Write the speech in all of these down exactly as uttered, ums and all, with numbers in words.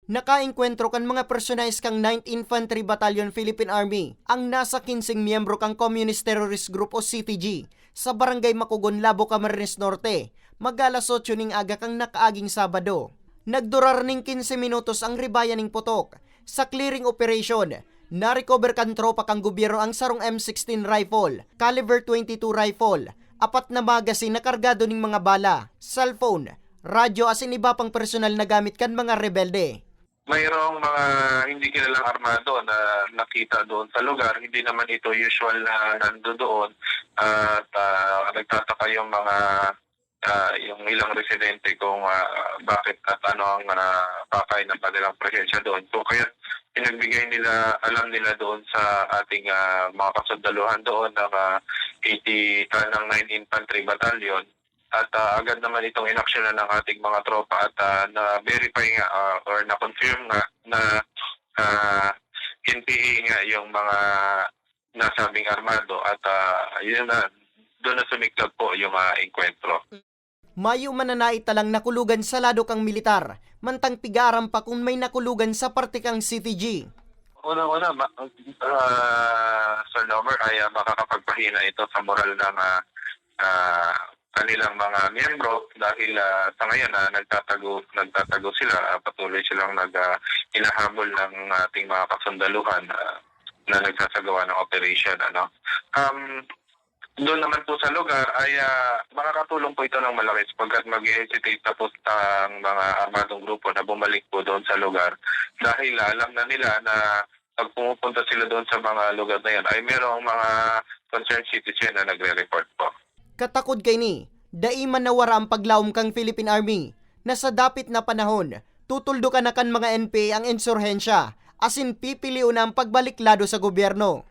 Nakaengkwentro kan mga personahe kan Ninth Infantry Battalion Philippine Army ang nasa kinseng miyembro kan Communist Terrorist Group o C T G sa Barangay Makugon, Labo, Camarines Norte, mag-alas otso ning aga kan nakaaging Sabado. Nagdurar ning kinse minutos ang ribayan ning putok. Sa clearing operation, na-recover kan tropa kan gobyerno ang sarong M sixteen rifle, caliber twenty-two rifle, apat na magazine na kargado ning mga bala, cellphone, radyo asin iba pang personal na gamit kan mga rebelde. Mayroong mga hindi kilalang armado na nakita doon sa lugar. Hindi naman ito usual na nandoon at, ah, nagtataka yung mga, ah, yung ilang residente kung, ah, bakit at ano ang, ah, pakay ng kanilang presensya doon. So, kaya pinagbigay nila, alam nila doon sa ating, ah, mga kasundaluhan doon ng, ah, eighty, ah, ng Nine Infantry Battalion. At, ah, agad naman itong inaksyonan ng ating mga tropa at, ah, na-verify nga, ah, or na-confirm nga na, ah, N P A nga yung mga nasabing armado at, ah, yun na, doon na sumiklab po yung, ah, engkwentro. Mayo man na naitalang nakulugan sa lado kan militar, mantang pig-aaram pa kun may nakulugan sa parte kan C T G. Unang-una, ma-, ah, Sir Nomer, ay, ah, makakapagpahina ito sa moral ng, ah, ah, kanilang mga miyembro dahil, ah, sa ngayon, ah, nagtatago, nagtatago sila, ah, patuloy silang nag, ah, hinahabol ng ating mga kasundaluhan, ah, na nagsasagawa ng operation, ano. Um, doon naman po sa lugar ay, ah, makakatulong po ito ng malaki sapagkat mag-hesitate na po ang mga armadong grupo na bumalik po doon sa lugar dahil alam na nila na pag pumupunta sila doon sa mga lugar na yan ay merong mga concerned citizen na nagre-report po. Katakod kaini, dai man nawara ang paglaom kan Philippine Army na sa dapit na panahon, tutuldukan na kan mga N P A ang insurhensya asin pipilion na ang pagbalik lado sa gobyerno.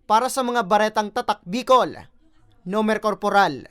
Para sa mga Baretang Tatak Bicol, Nomer Corporal.